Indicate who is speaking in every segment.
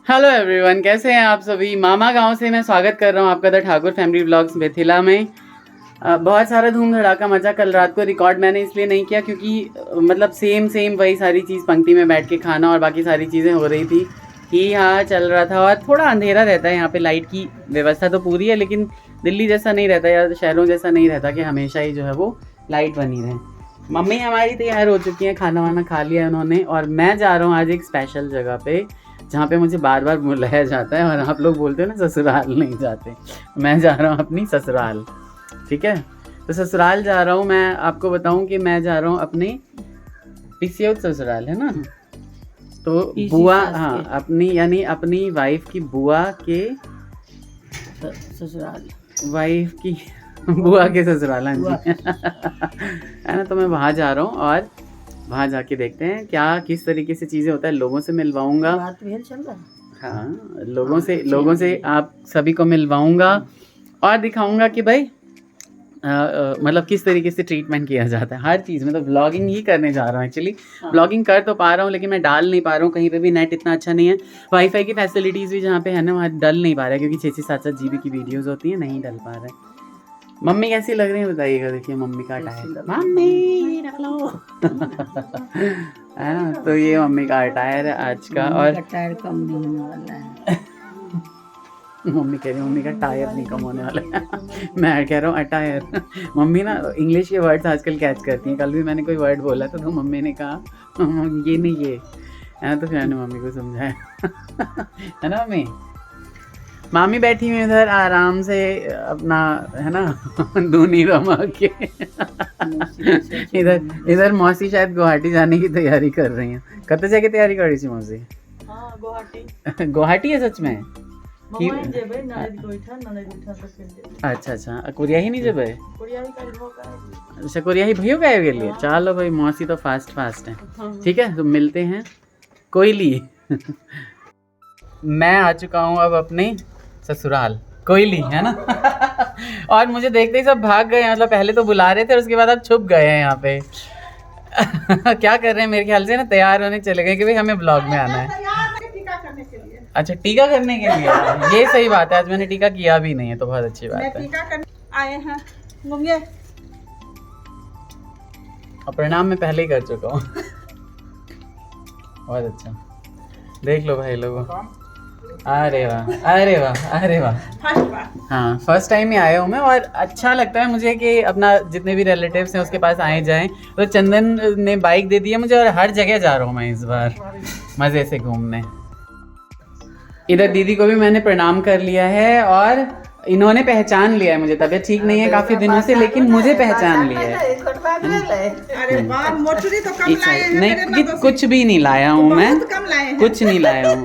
Speaker 1: Hello everyone, कैसे हैं आप सभी। मामा गांव से मैं स्वागत कर रहा हूं आपका the Thakur family vlogs Mithila में। बहुत सारा धूम धड़ाका मचा कल रात को रिकॉर्ड मैंने इसलिए नहीं किया क्योंकि मतलब सेम सेम वही सारी चीज़ पंक्ति में बैठ के खाना और बाकी सारी चीज़ें हो रही थी ही हाँ चल रहा था। और थोड़ा अंधेरा रहता है यहाँ पे, लाइट की व्यवस्था तो पूरी है लेकिन दिल्ली जैसा नहीं रहता या शहरों जैसा नहीं रहता कि हमेशा ही जो है वो लाइट बनी रहे। मम्मी हमारी तैयार हो चुकी हैं, खाना वाना खा लिया है उन्होंने और मैं जा रहा हूँ आज एक स्पेशल जगह पे जहाँ पे मुझे बार बार बुलाया जाता है और आप लोग बोलते हो ना ससुराल नहीं जाते, मैं जा रहा हूँ अपनी ससुराल। ठीक है, तो ससुराल जा रहा हूँ मैं। आपको बताऊँ कि मैं जा रहा हूँ अपने पिसियौत ससुराल, है ना, तो बुआ, हाँ अपनी यानी अपनी वाइफ की बुआ के
Speaker 2: ससुराल,
Speaker 1: वाइफ की बुआ के ससुराल, हाँ जी है ना। तो मैं वहाँ जा रहा हूँ और वहाँ जाके देखते हैं क्या किस तरीके से चीज़ें होता है, लोगों से मिलवाऊंगा।
Speaker 2: बात भी चल रहा है।
Speaker 1: हाँ, लोगों से आप सभी को मिलवाऊंगा और दिखाऊंगा कि भाई मतलब किस तरीके से ट्रीटमेंट किया जाता है हर चीज़ में। तो व्लॉगिंग ही करने जा रहा हूँ एक्चुअली। व्लॉगिंग कर तो पा रहा हूँ लेकिन मैं डाल नहीं पा रहा हूँ, कहीं पे भी नेट इतना अच्छा नहीं है। वाईफाई की फैसिलिटीज़ भी जहाँ पे है ना वहाँ डल नहीं पा रहा है क्योंकि 6-6 7-7 GB की वीडियोज़ होती हैं, नहीं डल पा रहा है। मम्मी कैसी लग रही है बताइएगा। देखिए मम्मी का अटायर, मम्मी रख लो है ना। तो ये मम्मी का अटायर है आज का। और
Speaker 2: टायर कम नहीं होने वाला है।
Speaker 1: मम्मी कह रही है मम्मी का टायर नहीं कम होने वाला है। मैं कह रहा हूँ अटायर। मम्मी ना इंग्लिश के वर्ड्स आजकल कैच करती हैं। कल भी मैंने कोई वर्ड बोला तो मम्मी ने कहा ये नहीं ये, है ना। तो फिर मैंने मम्मी को समझाया है ना। मम्मी मामी बैठी हुई इधर आराम से अपना, है ना, धूनी रमा के। इधर इधर मौसी शायद गुवाहाटी जाने की तैयारी कर रही हैं। कब जाके तैयारी कर रही थी मौसी?
Speaker 3: हाँ, गुवाहाटी।
Speaker 1: गुवाहाटी है सच में?
Speaker 3: अच्छा
Speaker 1: अच्छा, कोरिया ही नहीं जेबै? अच्छा, कोरिया ही भैया का गेलिए। चलो भाई मौसी तो फास्ट फास्ट है। ठीक है, तो मिलते हैं कोयली। मैं आ चुका हूँ अब अपने ससुराल कोयली, है ना। और मुझे देखते ही सब भाग गए, मतलब पहले तो बुला रहे थे और उसके बाद अब छुप गए हैं यहाँ पे। क्या कर रहे हैं मेरे ख्याल से ना, तैयार होने चले गए कि भाई हमें ब्लॉग में आना है। अच्छा, टीका करने के लिए, ये सही बात है। आज मैंने टीका किया भी नहीं है तो बहुत अच्छी बात है।
Speaker 3: टीका करने आए हैं।
Speaker 1: और प्रणाम मैं पहले ही कर चुका हूँ। बहुत अच्छा, देख लो भाई लोगों। अरे वाह, अरे वाह, अरे वाह। हाँ, फर्स्ट टाइम ही आया हूँ मैं और अच्छा लगता है मुझे कि अपना जितने भी रिलेटिव्स हैं उसके पास आए जाएं। तो चंदन ने बाइक दे दी है मुझे और हर जगह जा रहा हूँ मैं इस बार मज़े से घूमने। इधर दीदी को भी मैंने प्रणाम कर लिया है और इन्होंने पहचान लिया है मुझे। तबीयत ठीक नहीं है काफ़ी दिनों से लेकिन मुझे पहचान लिया है। नहीं, कुछ भी नहीं लाया हूँ मैं, कुछ नहीं लाया हूँ।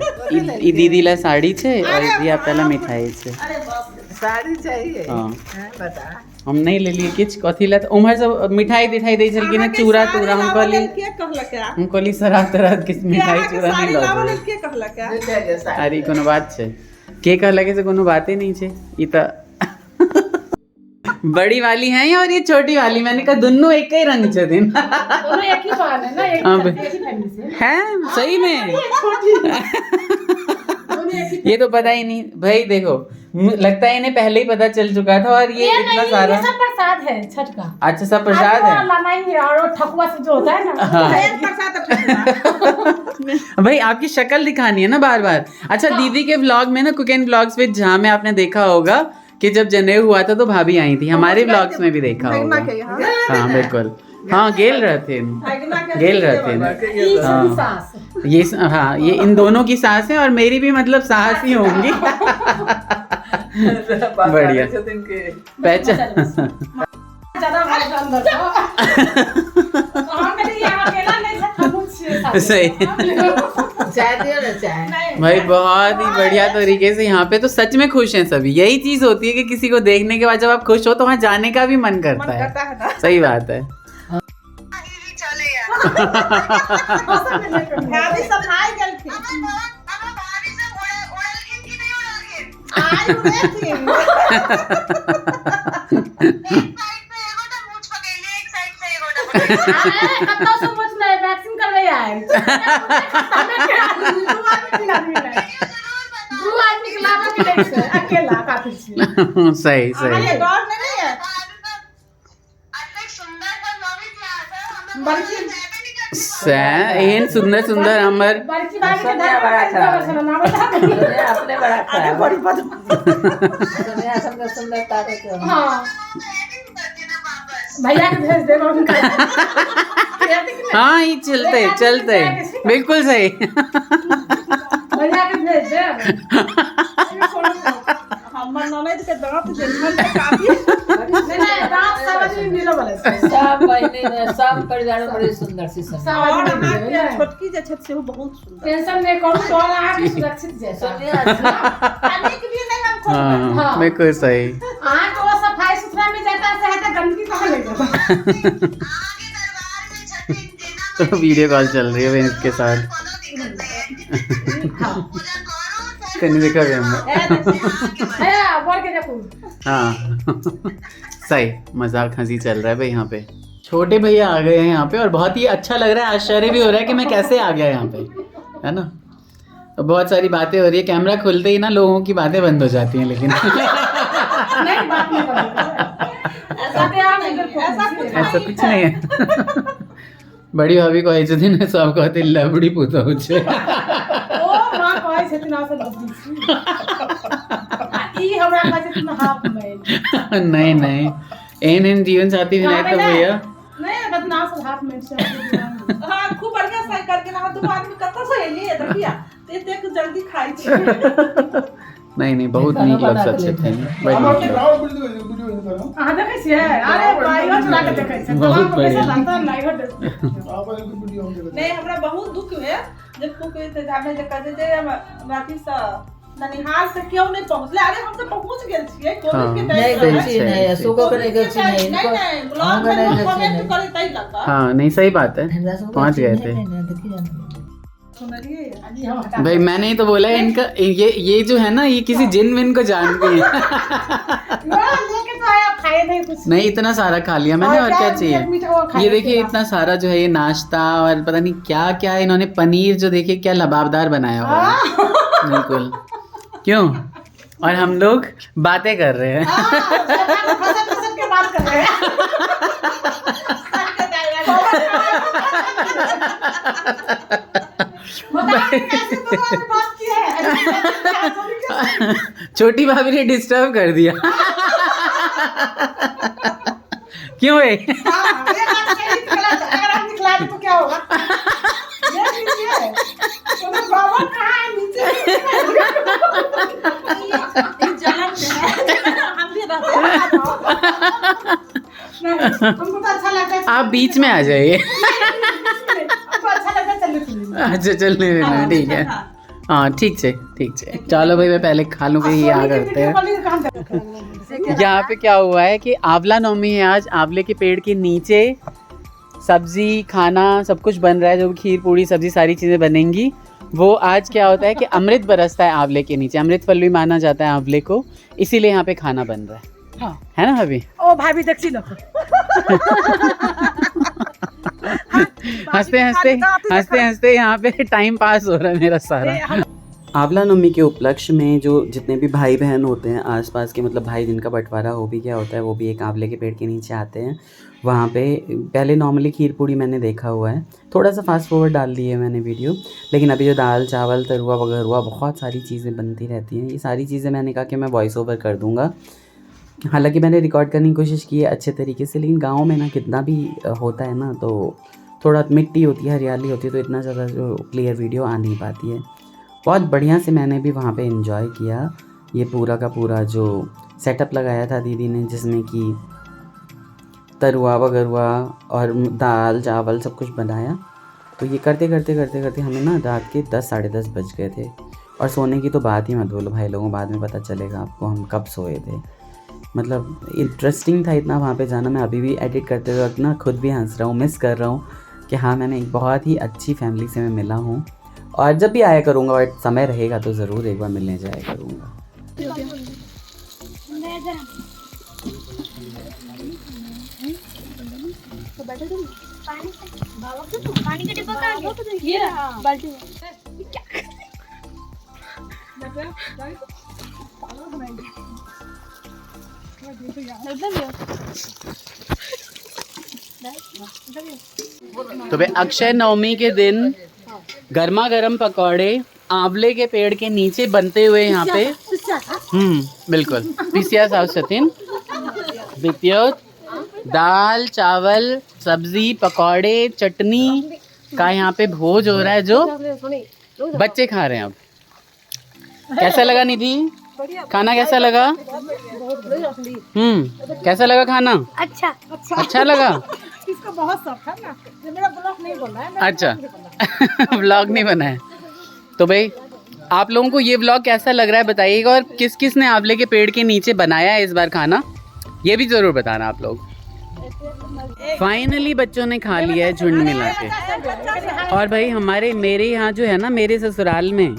Speaker 1: दीदी ला साड़ी छे और दिया पहला मिठाई छे।
Speaker 2: साड़ी चाहिए?
Speaker 1: हाँ, हम नहीं ले लिए किछ कथी ला। उम्हर सब मिठाई दिठाई दै छलखिन हँ, चूड़ा तूड़ा। हम कहली शराब तराब किछ मिठाई चूड़ा नहीं लऽ। अरे कोनो बात छै, के कहलक से कोनो बाते नहीं छै। ई त बड़ी वाली है और ये छोटी वाली। मैंने कहा दोनों एक ही रंग छथिन।
Speaker 4: दोनों एक ही बात है ना, एक ही फैमिली से
Speaker 1: है सही में। ये तो पता ही नहीं भाई, देखो लगता है इन्हें पहले ही पता चल चुका था। और ये इतना सारा
Speaker 4: ये सब प्रसाद है छठ का।
Speaker 1: अच्छा, सब प्रसाद है।
Speaker 4: लाना ही है और ठकुआ से जो होता है ना।
Speaker 1: हाँ। भाई आपकी शक्ल दिखानी है ना बार बार। अच्छा, हाँ। दीदी के व्लॉग में ना, cook and vlogs with Jha में आपने देखा होगा कि जब जनेऊ हुआ था तो भाभी आई थी। हमारे व्लॉग्स में भी देखा होगा। हाँ बिल्कुल, हाँ गेल रहे थे, गेल रहे थे। हाँ ये, हाँ ये इन दोनों की सास है और मेरी भी मतलब सास ही होंगी। बढ़िया पहचान। सही भाई, बहुत ही बढ़िया तरीके से यहाँ पे तो सच में खुश हैं सभी। यही चीज होती है कि किसी को देखने के बाद जब आप खुश हो तो वहाँ जाने का भी मन करता है। सही बात है।
Speaker 4: वैक्सीन करवे आए। अकेला काफी छी।
Speaker 1: सही सही।
Speaker 3: अरे डर नहीं है। बड़की
Speaker 1: एहन सुंदर सुंदर हमर
Speaker 4: बड़की भाभी के धर्म
Speaker 2: बड़ा खराब।
Speaker 4: बड़ा
Speaker 2: अपने बड़ा खराब।
Speaker 3: बड़ी बदमाश।
Speaker 2: सोनिया सबके सुंदर तारे के।
Speaker 4: हाँ भैया के भेज देब हुनका।
Speaker 1: हाँ ये चलते चलते बिल्कुल सही।
Speaker 4: भैया के भेज देब।
Speaker 3: हमर ननद के दांत देखल के काफी
Speaker 4: नहीं नहीं दांत सब आदमी मिलो वाला छै।
Speaker 2: सब बहिनी सब परिवार में बड़ी सुंदर सी
Speaker 4: सब
Speaker 2: सोनिया।
Speaker 3: और
Speaker 4: आदमी
Speaker 3: अहाँके
Speaker 4: मिलो ने।
Speaker 3: छोटकी जे छथि सेहो बहुत सुंदर।
Speaker 4: टेंशन नहीं करू, तोहर अहाँके सुरक्षित जेता।
Speaker 2: सोनिया अच्छा।
Speaker 3: कनिक भी नहीं हम खोलबै।
Speaker 1: हाँ बिल्कुल सही।
Speaker 4: अहाँके वो सफाई सुथरा में जाता से हेतै, गंदगी कहाँ ले जेबै।
Speaker 1: तो वीडियो कॉल चल रही है भाई इसके साथ। कहीं देखा गया हमने।
Speaker 4: है बोल के देखू।
Speaker 1: हाँ सही, मजाक हंसी चल रहा है भाई यहाँ पे। छोटे भैया आ गए हैं यहाँ पे और बहुत ही अच्छा लग रहा है, आश्चर्य भी हो रहा है कि मैं कैसे आ गया यहाँ पे, है ना। तो बहुत सारी बातें हो रही है, कैमरा खुलते ही ना लोगों की बातें बंद हो जाती हैं, लेकिन
Speaker 4: नहीं बात नहीं करू।
Speaker 3: ऐसा ऐसा कुछ
Speaker 1: ऐसा कुछ नहीं है। बड़ी भाभी कहै छथिन ने सब कहते लबड़ी पुतहु छै।
Speaker 4: ओ माँ कहै छथिन अहाँ सब लबड़ी छी। आ ई हमरा कहै छथिन हाफ मैन।
Speaker 1: नहीं नहीं, एहन एहन जीवन साथी विनायक तो भैया
Speaker 4: नहीं बदनाम सब हाफ मैन छै।
Speaker 3: हाँ खूब बढ़िया से करके ना दुनू आदमी कतऽ से एलियै देखिया एतेक जल्दी खाइ छी।
Speaker 1: नहीं नहीं बहुत नीक लोग सब छथिन, बड़ नीक लोग।
Speaker 4: अहाँ देखै छियै? अरे भाइयो चला के देखै छै।
Speaker 1: बहुत बढ़िया।
Speaker 3: नहीं हमरा बहुत दुख भेल जे कुक हमे जे कहै जे हम अथी से ननिहाल से क्यों नहीं पहुँचले। अरे हम तो पहुँच गेल छियै कॉलेज के
Speaker 1: हाँ।
Speaker 3: टाइम
Speaker 2: नहीं
Speaker 1: सही
Speaker 2: गलती
Speaker 1: छै,
Speaker 2: नहीं है,
Speaker 1: सही।
Speaker 2: सुगो के नहीं गलती नहीं,
Speaker 3: नहीं
Speaker 2: इनको
Speaker 3: नहीं ब्लॉग
Speaker 2: हम
Speaker 3: में
Speaker 2: नहीं
Speaker 3: लोग
Speaker 2: गलती
Speaker 3: कमेंट
Speaker 2: नहीं।
Speaker 3: करे तै लगा।
Speaker 1: हाँ नहीं सही बात है,
Speaker 2: हमरा सबके
Speaker 1: पहुँच गए
Speaker 2: नहीं,
Speaker 1: थे।
Speaker 2: नहीं, नहीं, देखी जाना।
Speaker 3: सुनलियै
Speaker 4: अजी हम हटा
Speaker 1: भाई मैंने ही तो बोला है इनका ये जो है ना ये किसी जिन विन को जानती है।
Speaker 4: लेके तो आया, खाए नहीं कुछ।
Speaker 1: नहीं इतना सारा खा लिया मैंने, और क्या चाहिए।
Speaker 4: मीठा वो खाए
Speaker 1: ये देखिए
Speaker 4: थे।
Speaker 1: इतना सारा जो है ये नाश्ता और पता नहीं क्या क्या है, इन्होंने पनीर जो देखिए क्या लबाबदार बनाया हुआ है बिल्कुल, क्यों, और हम लोग बातें कर रहे हैं।
Speaker 4: हाँ, फसल फसल के बात कर रहे हैं। बताओ कैसे दोनों आदमी बात की है।
Speaker 1: छोटी भाभी ने डिस्टर्ब कर दिया। क्यों भाई?
Speaker 4: हाँ, ये बात सही गलत है। अगर हम निकला तो क्या होगा? देख लीजिए। तो बाबा कहाँ है नीचे?
Speaker 3: ई जलन में है हम भी रहते हैं।
Speaker 4: नहीं, हमको तो अच्छा लगता है।
Speaker 1: आप बीच में आ जाइए।
Speaker 4: हमको अच्छा लगता है चलने फिरने में।
Speaker 1: अच्छा चलने फिरने, ठीक है। हाँ ठीक है ठीक है, चलो भाई मैं पहले खा लूँ, फिर यहाँ करते हैं। यहाँ पे क्या हुआ है कि आंवला नवमी है आज, आंवले के पेड़ के नीचे सब्जी खाना सब कुछ बन रहा है, जो खीर पूड़ी सब्जी सारी चीज़ें बनेंगी। वो आज क्या होता है कि अमृत बरसता है आंवले के नीचे, अमृत फल भी माना जाता है आंवले को, इसीलिए यहाँ पे खाना बन रहा है।
Speaker 4: हाँ।
Speaker 1: है ना भाभी?
Speaker 4: ओ भाभी देखी लो।
Speaker 1: हंसते हंसते हंसते हंसते यहाँ पे टाइम पास हो रहा है मेरा सारा। आंवला नवमी के उपलक्ष्य में जो जितने भी भाई बहन होते हैं आसपास के, मतलब भाई जिनका बंटवारा हो भी गया होता है, वो भी एक आंवले के पेड़ के नीचे आते हैं। वहाँ पे पहले नॉर्मली खीर पूड़ी मैंने देखा हुआ है, थोड़ा सा फास्ट फॉरवर्ड डाल दी है मैंने वीडियो, लेकिन अभी जो दाल चावल तरुआ वगैरह बहुत सारी चीज़ें बनती रहती हैं, ये सारी चीज़ें मैंने कहा कि मैं वॉइस ओवर कर दूँगा। हालांकि मैंने रिकॉर्ड करने की कोशिश की है अच्छे तरीके से, लेकिन गाँव में ना कितना भी होता है ना तो थोड़ा मिट्टी होती है, हरियाली होती है, तो इतना ज़्यादा जो क्लियर वीडियो आ नहीं पाती है। बहुत बढ़िया से मैंने भी वहाँ पे एंजॉय किया। ये पूरा का पूरा जो सेटअप लगाया था दीदी ने, जिसमें कि तरुआ वगरुआ और दाल चावल सब कुछ बनाया। तो ये करते करते करते करते हमें ना रात के 10 साढ़े 10 बज गए थे। और सोने की तो बात ही मत बोलो भाई लोगों, बाद में पता चलेगा आपको हम कब सोए थे। मतलब इंटरेस्टिंग था इतना वहाँ पे जाना। मैं अभी भी एडिट करते वक्त ना खुद भी हंस रहा हूँ, मिस कर रहा हूँ कि हाँ मैंने एक बहुत ही अच्छी फैमिली से मैं मिला हूँ। और जब भी आया करूँगा और समय रहेगा तो ज़रूर एक बार मिलने जाया करूँगा।
Speaker 5: पानी का डिब्बा कहाँ गया? ये रहा बाल्टी में।
Speaker 1: तो भाई अक्षय नवमी के दिन गर्मा गर्म पकौड़े आंवले के पेड़ के नीचे बनते हुए यहाँ पे। बिल्कुल पिसिया साउस छथिन। द्वितीय दाल चावल सब्जी पकौड़े चटनी का यहाँ पे भोज हो रहा है जो बच्चे खा रहे हैं। अब कैसा लगा निधि खाना? कैसा लगा? कैसा लगा खाना?
Speaker 5: अच्छा
Speaker 1: अच्छा लगा।
Speaker 4: इसको बहुत शौक है ना, ये मेरा ब्लॉग नहीं बना है।
Speaker 1: अच्छा ब्लॉग नहीं बना है। तो भाई आप लोगों को ये ब्लॉग कैसा लग रहा है बताइएगा, और किस किस ने आंवले के पेड़ के नीचे बनाया है इस बार खाना ये भी ज़रूर बताना आप लोग। फाइनली बच्चों ने खा लिया है झुंड मिला के। और भाई हमारे मेरे यहाँ जो है ना, मेरे ससुराल में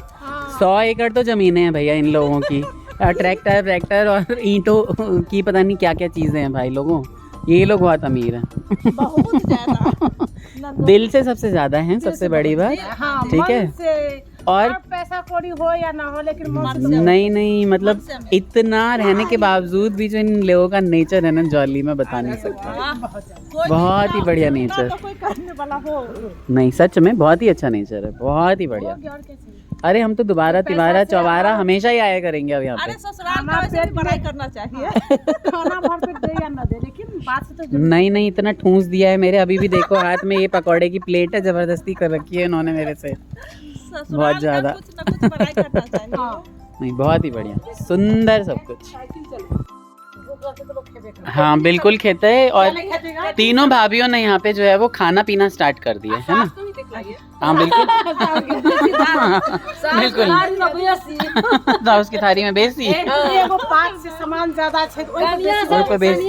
Speaker 1: 100 एकड़ तो ज़मीनें हैं भैया इन लोगों की, ट्रैक्टर व्रैक्टर और ईंटों की पता नहीं क्या क्या चीज़ें हैं भाई लोगों। ये लोग बहुत अमीर हैं,
Speaker 3: बहुत ज्यादा
Speaker 1: दिल से सबसे ज़्यादा हैं, सबसे बड़ी बात।
Speaker 4: हाँ,
Speaker 1: ठीक है।
Speaker 4: मन से,
Speaker 1: और
Speaker 4: पैसा कौड़ी हो या ना हो लेकिन मन से
Speaker 1: नहीं नहीं, मतलब इतना रहने के बावजूद भी जो इन लोगों का नेचर है ना जॉली, मैं बता नहीं सकता। बहुत ही बढ़िया नेचर।
Speaker 3: तो कोई करने वाला हो
Speaker 1: नहीं सच में बहुत ही अच्छा नेचर है, बहुत ही बढ़िया। अरे हम तो दोबारा तिबारा चौबारा हमेशा ही आया करेंगे अब यहाँ
Speaker 3: अरे
Speaker 1: पे।
Speaker 3: ससुराल का वैसे भी बड़ाई करना चाहिए।
Speaker 4: खाना भर पेट दे या ना दे लेकिन बात से तो
Speaker 1: नहीं नहीं, इतना ठूंस दिया है मेरे, अभी भी देखो हाथ में ये पकौड़े की प्लेट है, जबरदस्ती कर रखी है इन्होंने मेरे से।
Speaker 3: ससुराल
Speaker 1: बहुत
Speaker 3: का
Speaker 1: ज्यादा।
Speaker 3: कुछ ना कुछ बड़ाई करना चाहिए।
Speaker 1: नहीं बहुत ही बढ़िया, सुंदर सब कुछ। हाँ बिल्कुल खेते है। और तीनों भाभियों ने यहाँ पे जो है वो खाना पीना स्टार्ट कर दिया है ना। हाँ बिल्कुल बिल्कुल, साउस की थाली में बेसी
Speaker 4: एगो पाँच से सामान ज्यादा छै तऽ ओहि पर बेसी
Speaker 1: ओहि पर बेसी।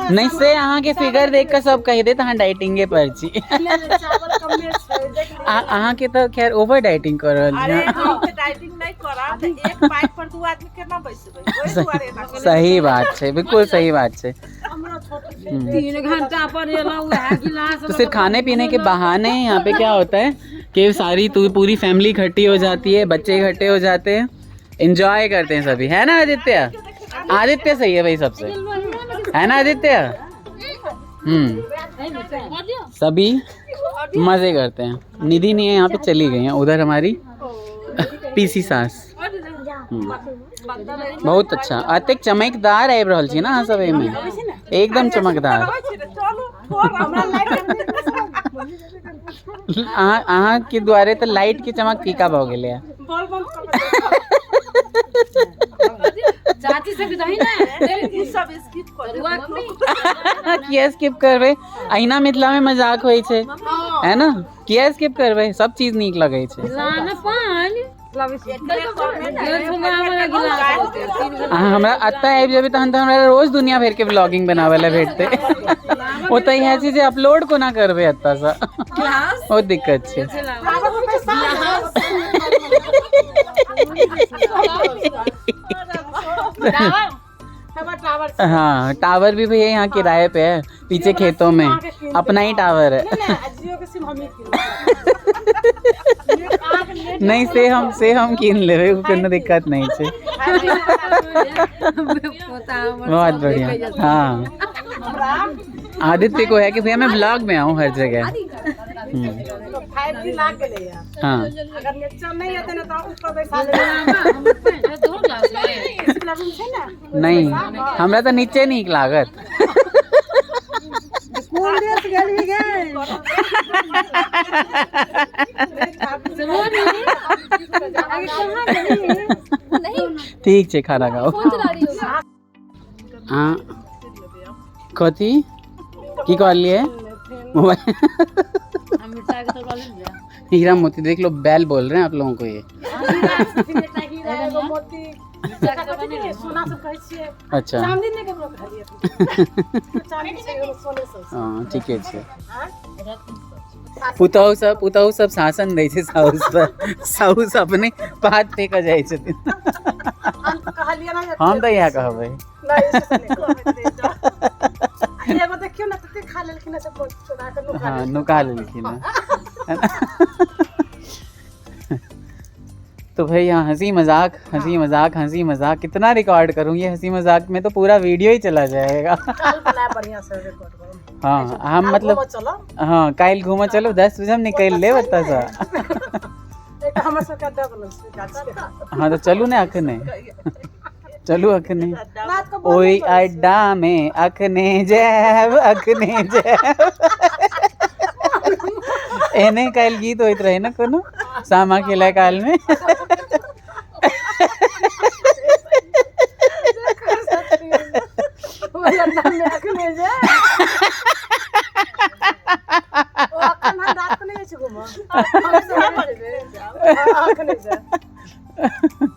Speaker 1: नहीं से अहाँ के फिगर देख के सब कह देत अहाँ डाइटिंगे पर छी।
Speaker 4: चावल कमे छै देख।
Speaker 1: अहाँ के तो खैर ओवर डाइटिंग कर रहल
Speaker 3: अरे
Speaker 1: छी।
Speaker 3: हम तऽ डाइटिंग नहीं करब तऽ एक पाइप पर दू आदमी केना बैसबै, ओहि दुआरे ना कहलियै।
Speaker 1: सही बात छै, बिल्कुल सही बात छै।
Speaker 2: 3 घंटा पर एलहुँ वएह गिलास।
Speaker 1: तो सिर्फ खाने पीने के बहाने यहाँ पे क्या होता है कि सारी पूरी फैमिली इकट्ठी हो जाती है, बच्चे इकट्ठे हो जाते हैं, एंजॉय करते हैं सभी, है ना आदित्य? आदित्य सही है भाई सबसे, है ना आदित्य? सभी मज़े करते हैं। निधि नहीं है यहाँ पे, चली गई है उधर हमारी पीसी सास। बहुत अच्छा, अतेक चमकदार आबि रहल छी ना अहाँ सब एहिमे, एकदम चमकदार। अहाँ अहाँ के दुआरे तऽ लाइट के चमक फीका भऽ गेलै।
Speaker 2: चाची सब दही ने
Speaker 3: ई सब स्किप कर
Speaker 1: किया स्किप करबै? अहिना मिथिला में मजाक होइ छै, है ना? किया स्किप करबै? सब चीज नीक लगै छै।
Speaker 2: लाना पानि
Speaker 1: अहाँ हमरा एतऽ आबि जेबै तहन तऽ हमरा रोज दुनिया भरि के ब्लॉगिंग बनाबै लए भेटतै। ओतऽ इएह छै जे अपलोड कोना करबै एतऽसँ, बहुत दिक्कत छै। हाँ टावर भी भैया यहाँ किराए पे है, पीछे खेतों में अपना ही टावर है।
Speaker 4: जियो के सिम हमही कीनबै।
Speaker 1: नहीं से हम कीन लेबै, उ कोनो दिक्कत नहीं छै। बहुत बढ़िया। हाँ आदित्य को है कि भैया मैं ब्लॉग में आऊँ हर जगह।
Speaker 4: 5G लाग गेलैया।
Speaker 1: हाँ
Speaker 4: अगर नेट नहीं हेतै ने तऽ ऊपर बैठा लेबै। छै ने?
Speaker 1: नहीं हमरा तऽ नीचे नीक लागत।
Speaker 4: कोन देश गेलही गे?
Speaker 1: ठीक छै खाना खाओ। हाँ कथी की कहलियै? मोबाइल हीरा मोती देख लो, बैल बोल रहे हैं आप लोगों को ये।
Speaker 4: हीरा एगो मोती सोना सब कहै छियै।
Speaker 1: अच्छा
Speaker 4: चांदी नहि ककरो कहलियै, चांदी छै एगो सोने सब।
Speaker 1: हाँ ठीके छै। पुतहु सब शासन दै छै साउस पर, साउस अपने पात फेंक जाइ छथिन।
Speaker 4: हम तऽ कहलियै ने।
Speaker 1: हम तऽ इएह कहबै।
Speaker 4: नहि, से नहि कहबै। एगो देखियौ ने तते खा लेलखिन हँ, सब चोरा कऽ नुका
Speaker 1: हाँ नुका लेलखिन हँ। तो भाई यहाँ हंसी मजाक, हंसी मजाक, हंसी मजाक, कितना रिकॉर्ड करूँ? ये हंसी मजाक में तो पूरा वीडियो ही चला जाएगा।
Speaker 4: काल बनाए बढ़िया से रिकॉर्ड करू।
Speaker 1: हाँ, हम मतलब
Speaker 4: चलो।
Speaker 1: हाँ, काल्हि घूमऽ चलू, 10 बजे हम निकलि लेब एतऽसँ।
Speaker 4: एक हमर सबके अड्डा बनल छै गाछ के।
Speaker 1: हाँ, तऽ चलू ने अखने, चलू अखने।
Speaker 4: रात को
Speaker 1: ओहि अड्डा में अखने जायब, अखने जायब। एहने काल्हि गीत होइत रहे ने कोनो सामा खेला काल में।
Speaker 4: ओहि अड्डा में अखने जायब। ओ अखन हम रात को नहि जाइ छी घूमऽ। हम सब जेबै। अखने जायब।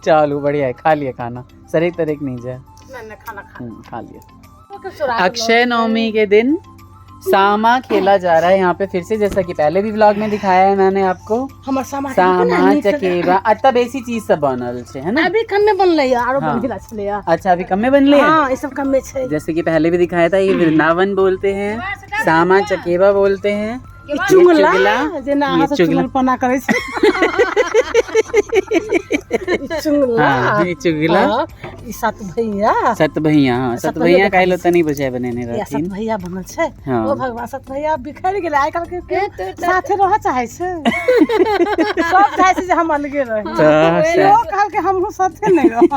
Speaker 1: चलू बढ़िया है, खा लिया खाना, सरेक तरेक नहीं जाए।
Speaker 4: नहीं नहीं, खाना खा
Speaker 1: खा लिया।
Speaker 4: के चुरा के
Speaker 1: अक्षय नवमी के दिन सामा खेला जा रहा है यहाँ पे फिर से, जैसा कि पहले भी व्लॉग में दिखाया है मैंने आपको।
Speaker 4: हमर सामा
Speaker 1: सामा चकेवा अत्ता बेसी चीज सब बनल छै, है ना?
Speaker 4: अभी कमे बनलै या आरो
Speaker 1: हाँ।
Speaker 4: बन गेल छलै या।
Speaker 1: अच्छा, अभी कमे बनले हैं?
Speaker 4: हां, ई सब कमे छै।
Speaker 1: जैसे कि पहले भी दिखाया था, ये वृंदावन बोलते हैं, सामा चकेवा बोलते हैं,
Speaker 4: ई चुगला
Speaker 1: चुगला,
Speaker 4: जेना
Speaker 1: ये
Speaker 4: अहाँ सब
Speaker 1: चुगला।
Speaker 4: चुगलपना करै छी। ई चुगला।
Speaker 1: हाँ, ये चुगला।
Speaker 4: हाँ, ई सत भैया।
Speaker 1: सत भैया, हाँ, सत भैया काल्हि ओतऽ नहि बुझाय बनेने
Speaker 4: या सत
Speaker 1: रहथिन।
Speaker 4: भैया बनल छै।
Speaker 1: हाँ।
Speaker 4: ओ भगवान, सत भैया बिखरि गेलै। आइ काल्हि के साथे रहऽ चाहै छै? सब चाहै छै जे हम अलगे रही।
Speaker 1: तऽ
Speaker 4: इहो कहलकै हमहूँ साथे नहि रहब।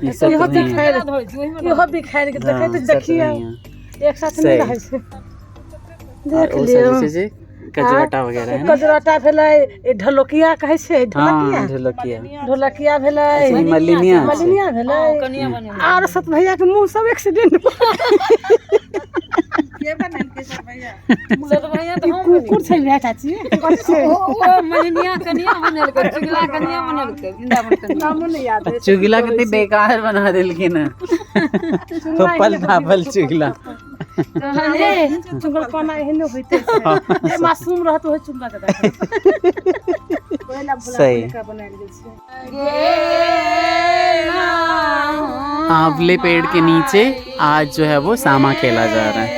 Speaker 1: ई सत
Speaker 4: इहो
Speaker 1: भैया।
Speaker 4: बिखरि, इहो बिखरि गेल।
Speaker 1: हाँ,
Speaker 4: देखैत
Speaker 1: सत
Speaker 4: देखियौ,
Speaker 1: भैया।
Speaker 4: एक साथ नहि
Speaker 1: सही।
Speaker 4: रहै छै।
Speaker 1: और
Speaker 4: देख
Speaker 1: ओ सब
Speaker 4: लियौ।
Speaker 1: जे छै से कजरोटा वगैरह है ना?
Speaker 4: कजरोटा भेलै, ई ढोलकिया कहै छै। ढोलकिया।
Speaker 1: हाँ, ढोलकिया।
Speaker 4: ढोलकिया भेलै।
Speaker 1: अच्छा, ई मलिनिया छै।
Speaker 4: मलिनिया भेलै। आर सत भैया के मुँह सब एक्सीडेंट।
Speaker 3: के बनेलकै सब भैया?
Speaker 4: ई कुकुर छै भैया चाची, कथी छै?
Speaker 2: ओ मलिनिया कनिया बनेलकै, चुगला कनिया बनेलकै, वृंदावन कनिया।
Speaker 4: नामो नहि याद अछि।
Speaker 1: चुगला कते बेकार बना देलखिन हँ, थोपल थापल चुगला।
Speaker 4: चुगलपना एहने होइते छै। जे मासूम रहत ओहे चुगला ज्यादा करत। ओहे ला भुला
Speaker 1: सही।
Speaker 4: भुला के बनायल गेल छै।
Speaker 1: आंवले पेड़ के नीचे आज जो है वो सामा खेला जा रहा है।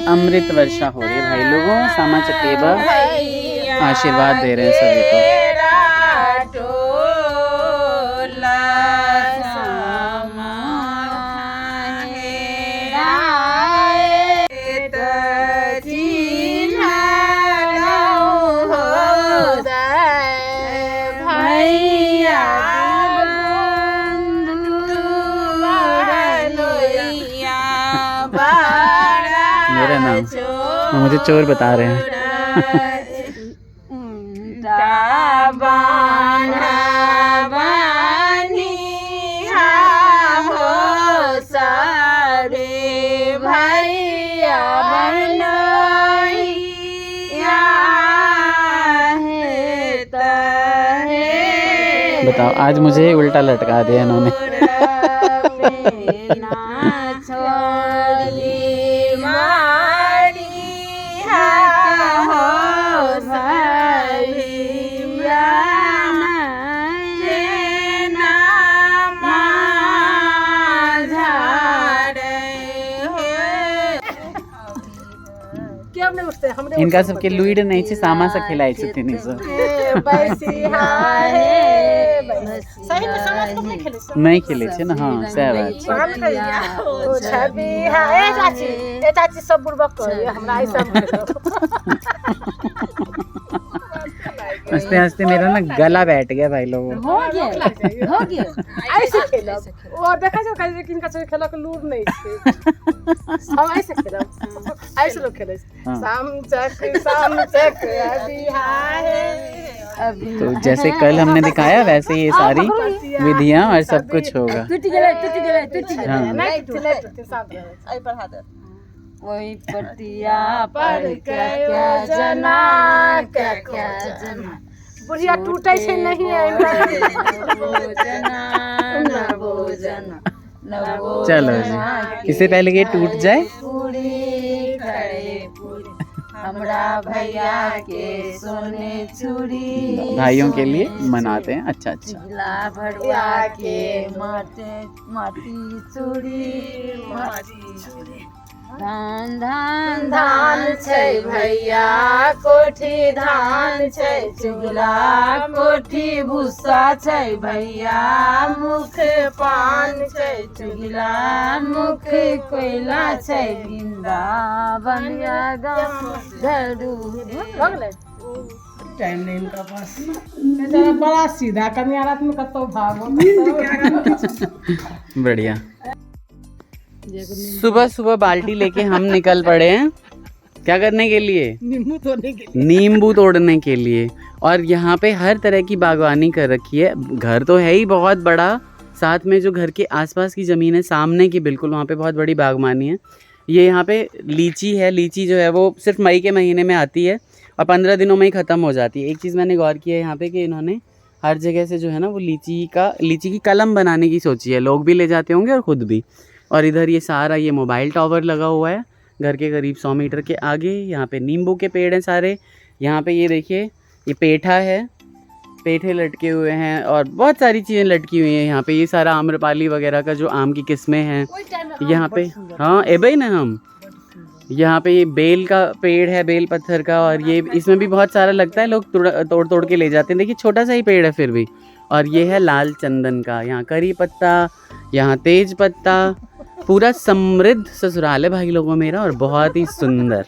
Speaker 1: अमृत वर्षा हो रही है भाई लोगों। सामा चकेवा आशीर्वाद दे रहे हैं सभी को। मेरा नाम, वो मुझे चोर बता रहे हैं। बताओ, आज मुझे उल्टा लटका दिया इन्होंने।
Speaker 4: केओ नहि उठतै, हमरे।
Speaker 1: हिनका सबके लुइड़ नहि छै, सामा से खेलाइ छथिन ई सब।
Speaker 4: सही में सामा सब नहि खेलै छै।
Speaker 1: नहि खेलै छै ने, हाँ, सएह बात छै।
Speaker 4: ओ छबिहा, ए चाची, ए चाची, सब बुड़बक कहैया हमरा, ई सब
Speaker 1: हंसते हंसते मेरा ना गला बैठ गया भाई लोगों।
Speaker 2: हो गया, हो गया।
Speaker 4: ऐसे खेलब। ओ देखै छै, कहै छै कि हिनका सबके खेलक लूर नहि छै। हम ऐसे खेलब, ऐसे लोग खेलै छै।
Speaker 1: हाँ।
Speaker 4: साम चक, साम चक अबिहा हे।
Speaker 1: तो जैसे कल हमने दिखाया वैसे ये सारी विधियां और सब कुछ होगा।
Speaker 2: टूटि गेलै, टूटि गेलै, टूटि गेलै।
Speaker 1: हाँ।
Speaker 4: नहि टूटतै, नहि टूटतै, शांत रहै।
Speaker 3: एहि पर हाथ।
Speaker 2: वही पटिया पर
Speaker 4: क्या
Speaker 2: क्या
Speaker 4: जना
Speaker 2: जना क्या जना
Speaker 4: बुढ़िया टूटै छै नहीं।
Speaker 2: जना नवो जना नवो।
Speaker 1: चलो जी, इससे पहले कि ये टूट जाए।
Speaker 2: पूरी खड़े पूरी हमरा भैया के सोने चूड़ी।
Speaker 1: भाइयों के लिए मनाते हैं। अच्छा अच्छा।
Speaker 2: चुगला भरुआ के माटे माटी चूड़ी माटी चूड़ी। धान धान धान छै भैया कोठी धान।
Speaker 4: पान छै चुगला कोठी भूसा छै भैया मुख पान छै चुगला मुख कोयला छै वृंदावन
Speaker 3: टाइम नहीं इनका पास।
Speaker 4: बेचारा बड़ा सीधा कन्या रात में कतौ भागो।
Speaker 1: बढ़िया। सुबह सुबह बाल्टी लेके हम निकल पड़े हैं क्या करने के लिए?
Speaker 4: नींबू तोड़ने के लिए।
Speaker 1: नींबू तोड़ने के लिए। और यहाँ पे हर तरह की बागवानी कर रखी है। घर तो है ही बहुत बड़ा, साथ में जो घर के आसपास की ज़मीन है सामने की बिल्कुल, वहाँ पे बहुत बड़ी बागवानी है। ये यहाँ पे लीची है। लीची जो है वो सिर्फ मई के महीने में आती है और 15 दिनों में ही ख़त्म हो जाती है। एक चीज़ मैंने गौर की है यहाँ पे कि इन्होंने हर जगह से जो है ना वो लीची की कलम बनाने की सोची है। लोग भी ले जाते होंगे और ख़ुद भी। और इधर ये सारा ये मोबाइल टावर लगा हुआ है घर के करीब 100 मीटर के आगे। यहाँ पे नींबू के पेड़ हैं सारे। यहाँ पे ये देखिए ये पेठा है, पेठे लटके हुए हैं और बहुत सारी चीज़ें लटकी हुई हैं यहाँ पे। ये सारा आम्रपाली वगैरह का जो आम की किस्में हैं यहाँ पे। हाँ एबे ना हम यहाँ पे ये बेल का पेड़ है, बेल पत्थर का, और ये इसमें भी बहुत सारा लगता है, लोग तोड़ तोड़ के ले जाते हैं। देखिए छोटा सा ही पेड़ है फिर भी। और ये है लाल चंदन का, यहाँ करी पत्ता, यहाँ तेज पत्ता, पूरा समृद्ध ससुराल है भाई लोगों मेरा, और बहुत ही सुंदर।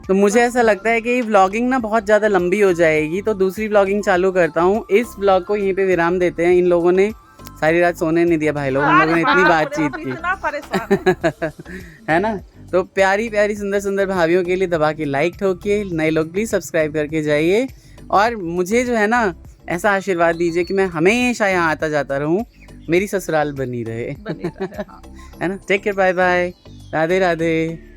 Speaker 1: तो मुझे ऐसा लगता है कि ये व्लॉगिंग ना बहुत ज़्यादा लंबी हो जाएगी, तो दूसरी व्लॉगिंग चालू करता हूँ। इस व्लॉग को यहीं पे विराम देते हैं। इन लोगों ने सारी रात सोने नहीं दिया भाई लोगों, हम लोगों ने इतनी बातचीत की,
Speaker 3: इतना परेशान
Speaker 1: है ना। तो प्यारी प्यारी सुंदर सुंदर भाभीियों के लिए दबा के लाइक ठोकिए, नए लोग प्लीज़ सब्सक्राइब करके जाइए। और मुझे जो है ना ऐसा आशीर्वाद दीजिए कि मैं हमेशा यहाँ आता जाता रहूँ, मेरी ससुराल बनी रहे,
Speaker 3: बनी रहे, हाँ।
Speaker 1: है ना। Take care, bye bye, Radhe Radhe.